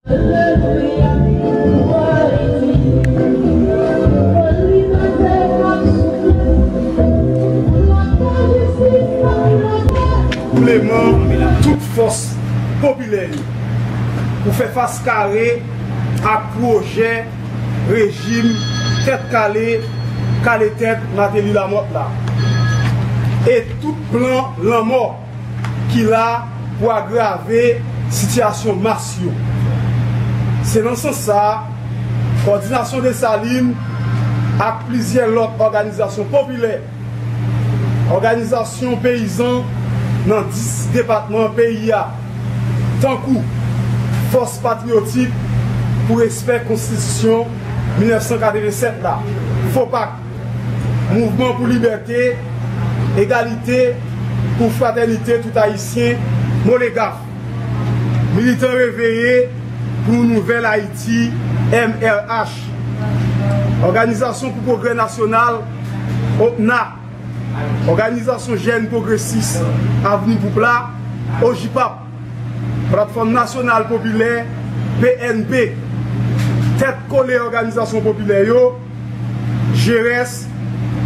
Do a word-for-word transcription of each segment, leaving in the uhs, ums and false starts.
Rasanbleman tout fòs popilè yo pou fè fas kare ak pwojè rejim tèt kale, kale tèt Martelly Lamothe la, e tout plan lanmò ki la pou agrave sitiyasyon mas yo. Se nan sans sa a, Kòdinasyon Desalin ak plizyè lòt òganizasyon popilè, òganizasyon peyizan nan dis depatman peyi a, tankou Fòs Patriyotik pou Respè Konstitisyon mil nèf san katrevennsèt la, FOPAK, Mouvman pou Libète, Egalite, pou Fratènite tout Ayisyen, Molegaf, Militan Reveye pou Nouvèl Ayiti, M R H, Òganizasyon pou Pwogrè Nasyonal, OPNA, Òganizasyon Jèn Pwogresis, Avni Poupla, OJPAP, Platfòm Nasyonal Popilè, P N P, tèt kole òganizasyon popilè yo, G R S,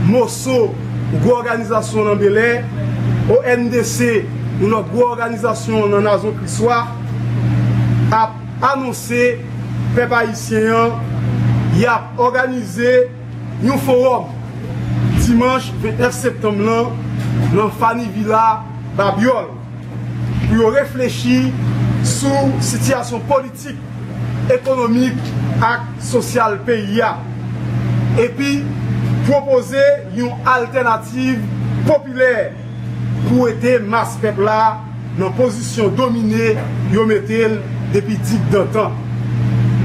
Moso, gwo òganizasyon nan Bèlè, O N D C, yon lòt gwo òganizasyon nan Nazon Kriswa, ap anonse pèp ayisyen an y ap òganize yon fowòm dimanch vennèf septanm lan nan Fanny Villa, Babyòl, pou yo reflechi sou sitiyasyon politik, ekonomik ak sosyal peyi a, epi pwopoze yon altènativ popilè pou ede mas pèp la nan pozisyon domine yo mete l depi digdantan,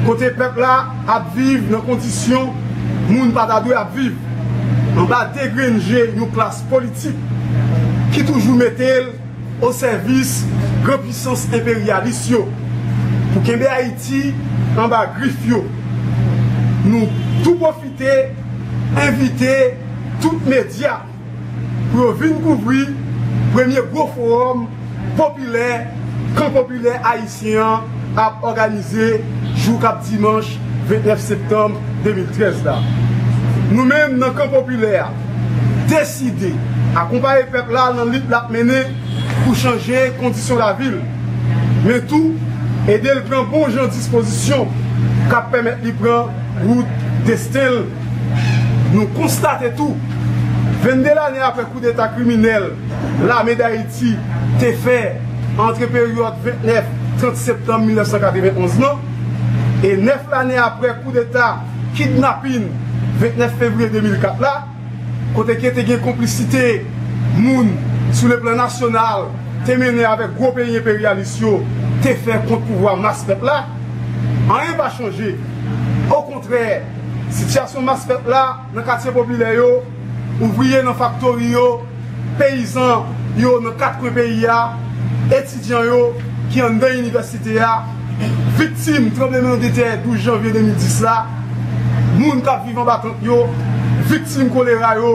kote pèp la ap viv nan kondisyon moun pa ta dwe ap viv, anba de grenn je yon klas politik ki toujou mete l o sèvis gran pisans enperyalis yo pou kenbe Ayiti anba grif yo. Nou tou pwofite envite tout medya pou yo vin kouvri premye gwo fowòm popilè, Kan Popilè Ayisyen an ap òganize jou k ap dimanch vennèf septanm de mil trèz la. Nou menm nan Kan Popilè a, deside akonpaye pèp la nan lit l ap mennen pou chanje kondisyon lavi l, men tou ede l pran bon jan dispozisyon k ap pèmèt li pran wout desten l. Nou konstate tou, vennde lane apre koudeta kriminèl Lame Dayiti te fè antre peryòd vennèf, trant septanm mil nèf san katrevenonz lan, e nèf lane apre koudeta kidnapin vennèf fevriye de mil kat la, kote ke te gen konplisite moun sou le plan nasyonal te mennen avèk gwo peyi enperyalis yo te fè kont pouvwa mas pèp la, anyen pa chanje. Okontrè, sitiyasyon mas pèp la nan katye popilè yo, ouvriye nan faktori yo, peyizan yo nan kat kwen peyi a, etidyan yo ki anndan inivèsite a, viktim tranblemanntè douz janvye de mil dis la, moun k ap viv anba tant yo, viktim kolera yo,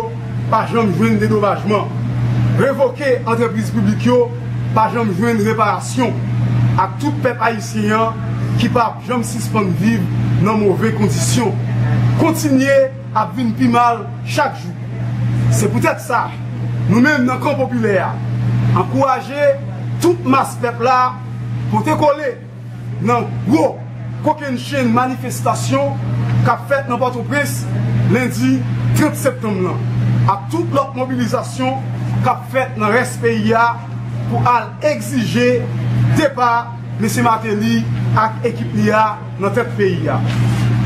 pa janm jwenn dedomajman. Revoke antrepriz piblik yo, pa janm jwenn reparasyon, ak tout pèp ayisyen an ki p ap janm sispann viv nan move kondisyon. Kontinye ap vin pi mal chak jou. Se poutèt sa, nou menm nan Kan Popilè a, ankouraje tout mas pèp la pote kole nan gwo kokennchenn manifestasyon k ap fèt nan Pòtoprens lendi trant septanm lan, ak tout lòt mobilizasyon k ap fèt nan rès peyi a pou al egzije depa mesye Martelly ak ekip li a nan tèt peyi a.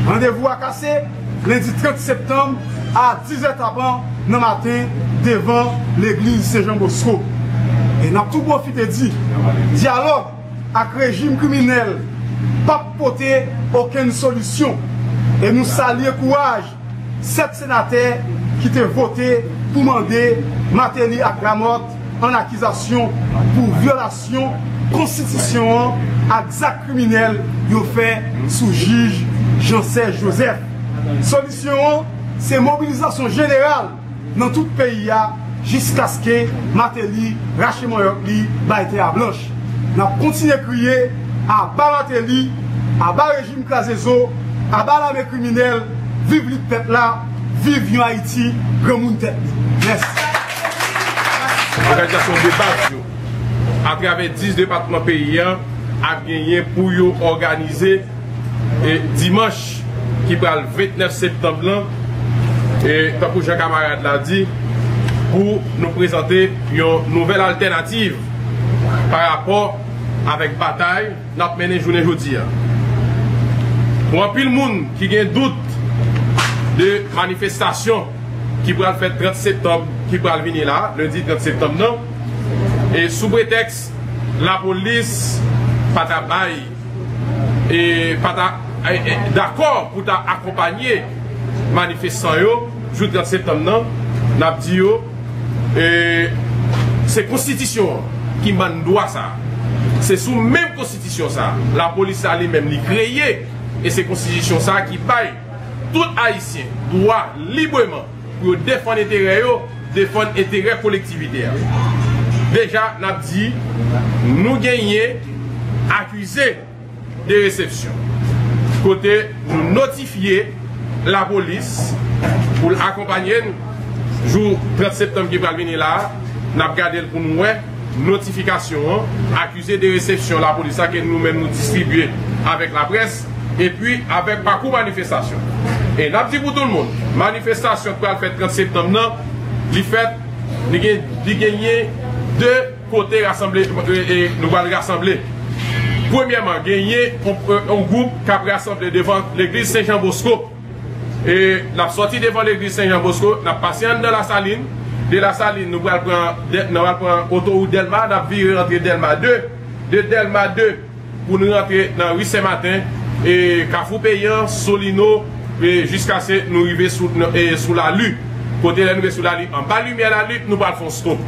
Randevou a kase lendi trant septanm a diz è tapan nan maten devan legliz Sen Jan Bosko. E n ap tou pwofite di, dyalòg ak rejim kriminèl p ap pote okenn solisyon. E nou salye kouraj sèt senatè ki te vote pou mande Martelly ak Lamothe an akizasyon pou vyolasyon konstitisyon an ak zak kriminèl yo fè sou jij Jean Serge Joseph. Solisyon an se mobilizasyon jeneral nan tout peyi a jiskaske Martelly rache manyòk li bay tè a blanch. N ap kontinye kriye aba Martelly, Aba rejim kraze zo, aba lame kriminèl, viv lit pèp la, viv yon Ayiti granmoun tèt li. Mèsi. Òganizasyon de baz yo, atravè dis depatman peyi a, ap genyen pou yo òganize e dimanch ki pral vennèf septanm lan, e tankou jan kamarad la di, pou nou prezante yon nouvèl altènativ pa rapò avèk batay n ap mennen jounen jodi a. Pou anpil moun ki gen dout de manifestasyon ki pral fèt trant septanm ki pral vini la, lendi trant septanm nan, e sou pretèks lapolis pa ta bay e pa ta e, e, dakò pou ta akonpanye manifestan yo jou trant septanm nan, n ap di yo, e, se konstitisyon an ki ban n dwa sa. Se sou menm konstitisyon sa, lapolis la li menm li kreye, e se konstitisyon sa ki bay tout Ayisyen dwa libreman pou yo defann enterè yo, defann enterè kolektivite a. Deja, n ap di, nou genyen akize de resepsyon, kote nou notifye lapolis pou l akonpanye n jou trant septanm ki pral vini la a. N ap gade l pou nou wè notifikasyon an, akize de resepsyon lapolis la ke nou menm nou distribye avèk laprès, epi avèk pakou manifestasyon. E n ap di pou tout moun, manifestasyon k pral fèt trant septanm nan, li fèt, li gen, li genyen de kote rasanble, e, e, nou pral rasanble. Premyèman, genyen yon, yon gwoup k ap rasanble devan legliz Sen Jan Bosko. E n ap sòti devan legliz Sen Jan Bosko, n ap pase anndan Lasalin. De Lasalin, nou pral pran, de, nou pral pran otowout Dèlma, n ap vire rantre Dèlma de. De Dèlma de, pou n rantre nan ri Sen Maten, e Kafou Peyan, Solino, e jiskaske nou rive sou, e sou Lali. Kote lè nou rive sou Lali, anba limyè Lali, nou pral fè yon stop.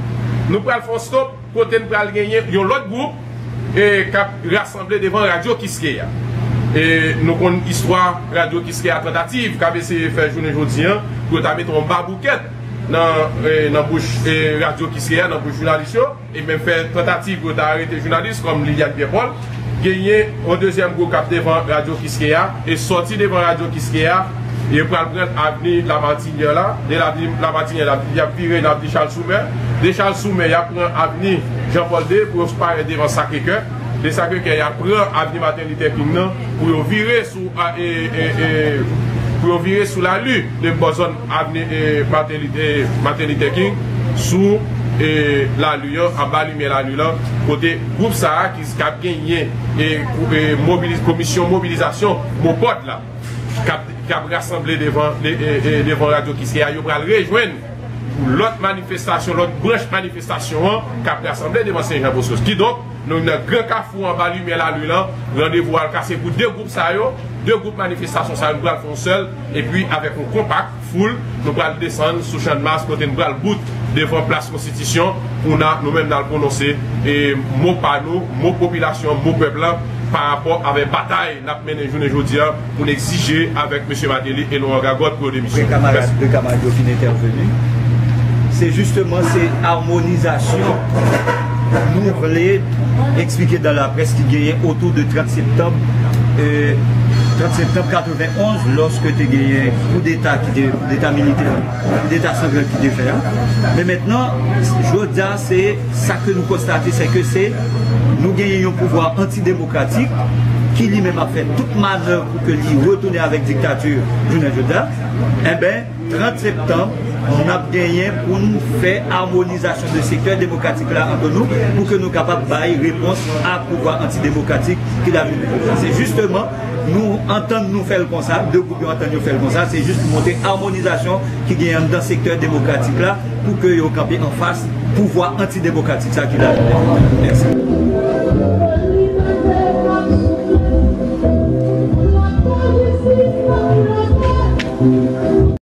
Nou pral fè yon stop, kote n pral genyen yon lòt gwoup, e k ap rasanble devan Radyo Kiskeya. E nou konn istwa Radyo Kiskeya, tantativ k ap eseye fè jounen jodi an, pou yo ta mete yon baboukèt nan, e, nan bouch, e, Radyo Kiskeya, nan bouch jounalis yo, e menm fè tantativ pou yo ta arete jounalis kòm Liliane Pierre Paul. Genyen yon dezyèm gwoup k ap devan Radyo Kiskeya, e sòti devan Radyo Kiskeya, e yo pral pran avni Lamartinière la. De avni Lamartinière la, y ap vire nan avni Charles Soumer. De Charles Soumer, y ap pran avni Jean Paul de pou yo parèt devan Sacré-Cœur. De Sacré-Cœur, y ap pran avni Martin Luther King nan pou yo vire sou, a, e, e, e, pou yo vire sou Lali, de bò zòn avni, e, Martin Luther, Martin Luther King, sou, e, Lali an, anba limyè Lali lan, kote gwoup sa a ki, k ap genyen, e, kou-, e, mobiliz-, komisyon mobilizasyon MOPOD la, k ap, k ap rasanble devan, de, e, e, devan Radyo Kiskeya, yo pral rejwenn pou lòt manifestasyon, lòt branch manifestasyon an, k ap rasanble devan Sen Jan Bosko. Kidonk, nou nan gran kafou anba limyè Lali lan, randevou a kase pou de gwoup sa yo, de gwoup manifestasyon sa yo, nou pral fè yon sèl, epi avèk yon konpak, foul, nou pral desann sou Channmas, kote nou pral bout devan Plas Konstitisyon, pou n a, nou menm n al pwononse, e, mo pa nou, mo popilasyon, mo pèp la, pa rapò avèk batay n ap mennen jounen jodi a pou n egzije avèk mesye Martelly e Laurent Gagòt pou yo demisyonnen. Mèsi. De kamarad yo fin entèveni. Se jisteman, se amonizasyon nou vle eksplike dan laprès ki genyen otou de trant septanm, e, trant septanm katrevenn onz, lòske te genyen koudeta ki te, koudeta militè, koudeta sanglan ki te fè a. Men mentnan, jodi a, se sa ke nou konstate, se ke se, nou genyen yon pouvwa antidemokratik ki li menm ap fè tout manèv pou ke li retounen avèk diktati jounen jodi a. Enben, trant septanm, n ap genyen pou n fè amonizasyon de sektè demokratik la ant nou, pou ke nou kapab bay repons a pouvwa antidemokratik ki la vin. Se jisteman, nou antann nou fè l konsa, de gwoup yo antann yo fè l konsa, se jis pou montre amonizasyon ki genyen anndan sektè demokratik la, pou ke yo kanpe anfas pouvwa antidemokratik sa ki la vin. Mèsi.